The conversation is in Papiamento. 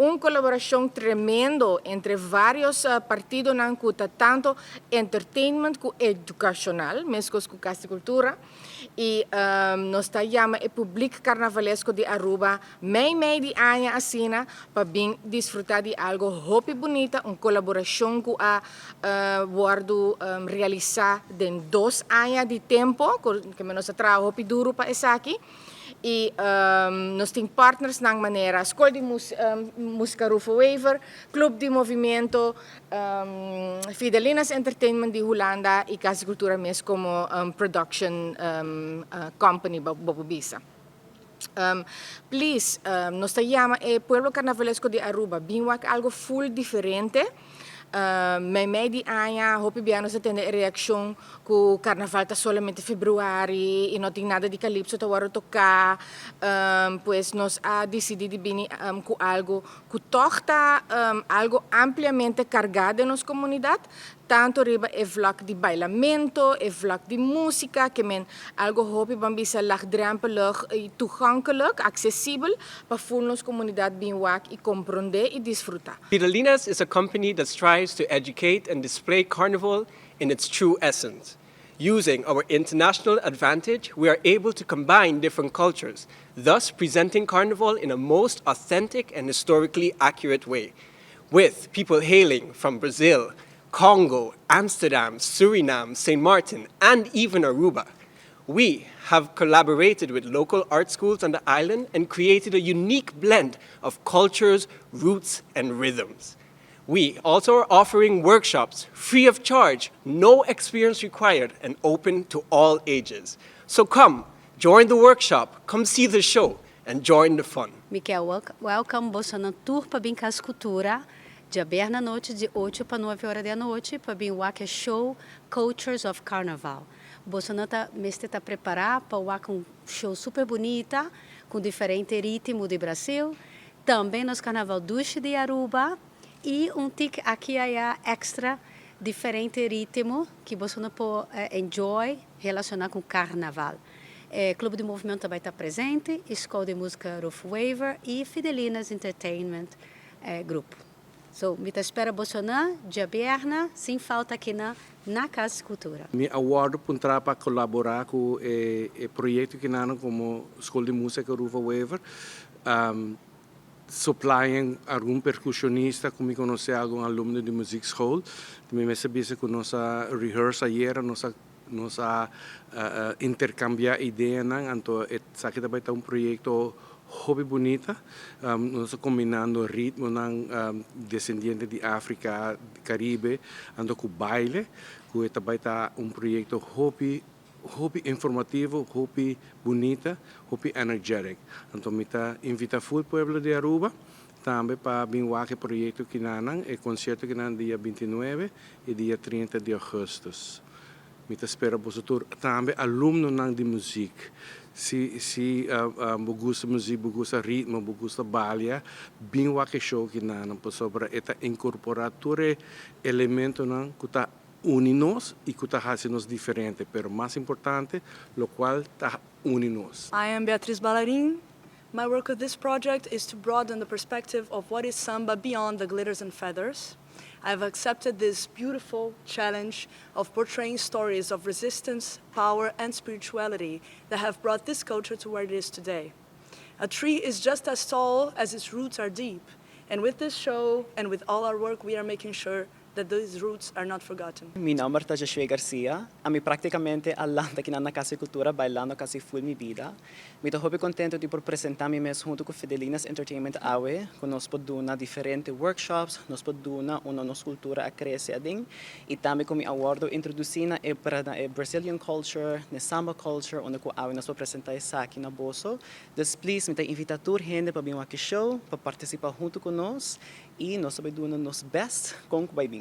Un colaboracion tremendo entre varios partidonan cu ta tanto entertainment cu educacional, mescos cu Cas di Cultura. Y nos ta yama e publico carnavalesco di Aruba mei mei di aña asina pa bin disfruta di algo hopi bunita, un colaboracion cu a wordo realisa den 2 aña di tempo, cu nos a traha hopi duro pa esaki. Y nos tin partners na manera Scol di Musica Rufo Wever, Club di Movimento, Fidelinas Entertainment di Hulanda y Cas di Cultura mes como production company bo por bisa. Please, nos ta yama e pueblo carnavalesco di Aruba, bin wak algo full diferente. Mei mei di aña, hopi bia nos a tende reaccion cu carnaval ta solamente februari y no tin nada di calypso ta wordo toca. Pues nos a dicidi di bini cu algo cu toch ta algo ampliamente carga den nos comunidad, tanto riba e vlak di bailamento, e vlak di musica, kiermen algo hopi ban bisa laagdrempelig y toegankelijk, accesibel, pa full nos comunidad bin wak y comprende y disfruta. Fidelinas is a company that strives to educate and display Carnival in its true essence. Using our international advantage, we are able to combine different cultures, thus presenting Carnival in a most authentic and historically accurate way. With people hailing from Brazil, Congo, Amsterdam, Suriname, St. Martin, and even Aruba. We have collaborated with local art schools on the island and created a unique blend of cultures, roots, and rhythms. We also are offering workshops free of charge, no experience required, and open to all ages. So come, join the workshop, come see the show, and join the fun. Mi kier welcome boso tur pa bin Cas Cultura, diabierna anochi di 8 pa 9 or di anochi, pa bin wak show Cultures of Carnival. Boso ta mester ta prepara pa wak un show super bunita, cu diferente ritmo di Brasil, tambe nos Carnaval Dushi di Aruba y un tiki aki aya extra diferente ritmo cu bo por enjoy relaciona cu Carnaval. Clube de Movimento bay ta presente, Escola de Música Rufo Wever y Fidelinas Entertainment Grupo. So, mi ta spera bo diabierna, sin falta aki na Cas Cultura. Mi a wordo puntra pa colabora cu e proyecto aki como Scol di Musica Rufo Wever, supplying algun percusionista, cu mi conoce algun alumno di muziekschool. Mi a bisa cu nos a rehearse ayera, nos a intercambia idea, anto esaki tambe ta un proyecto hopi bunita. Nos ta combinando ritmo descendiente di Africa, Caribe, anto cu baile, cu tambe ta un proyecto hopi hopi informativo, hopi bunita, hopi energetic. Anto mi ta invita full pueblo di Aruba tambe pa bin wak e proyecto aki nan, e concierto aki nan dia 29 y dia 30 di augustus. Mi ta spera boso tur, tambe alumnonan di muziek. Si bo gusta muziek, bo gusta ritmo, bo gusta baila, bin wak e show aki nan, pasobra e ta incorpora tur elementonan cu ta uni nos y cu ta haci nos diferente, pero mas importante, locual ta uni nos. I am Beatriz Ballarin. My work with this project is to broaden the perspective of what is samba beyond the glitters and feathers. I've accepted this beautiful challenge of portraying stories of resistance, power, and spirituality that have brought this culture to where it is today. A tree is just as tall as its roots are deep, and with this show and with all our work, we are making sure that those roots are not forgotten. Mi nomber ta Joshua Garcia. Ami practicamente a lanta aki na Cas di Cultura bailando casi full mi bida. Mi ta hopi contento di por presenta mi mes hunto cu Fidelinas Entertainment awe, cu nos por duna diferente workshops, nos por duna unda nos cultura a crece aden y tambe cu mi a wordo introduci na e Brazilian culture, na samba culture, unda cu awe nos por presenta esaki na boso. Dus please, mi ta invita tur hende pa bin wak e show, pa participa hunto cu nos y nos ta bay duna nos best con bay bin.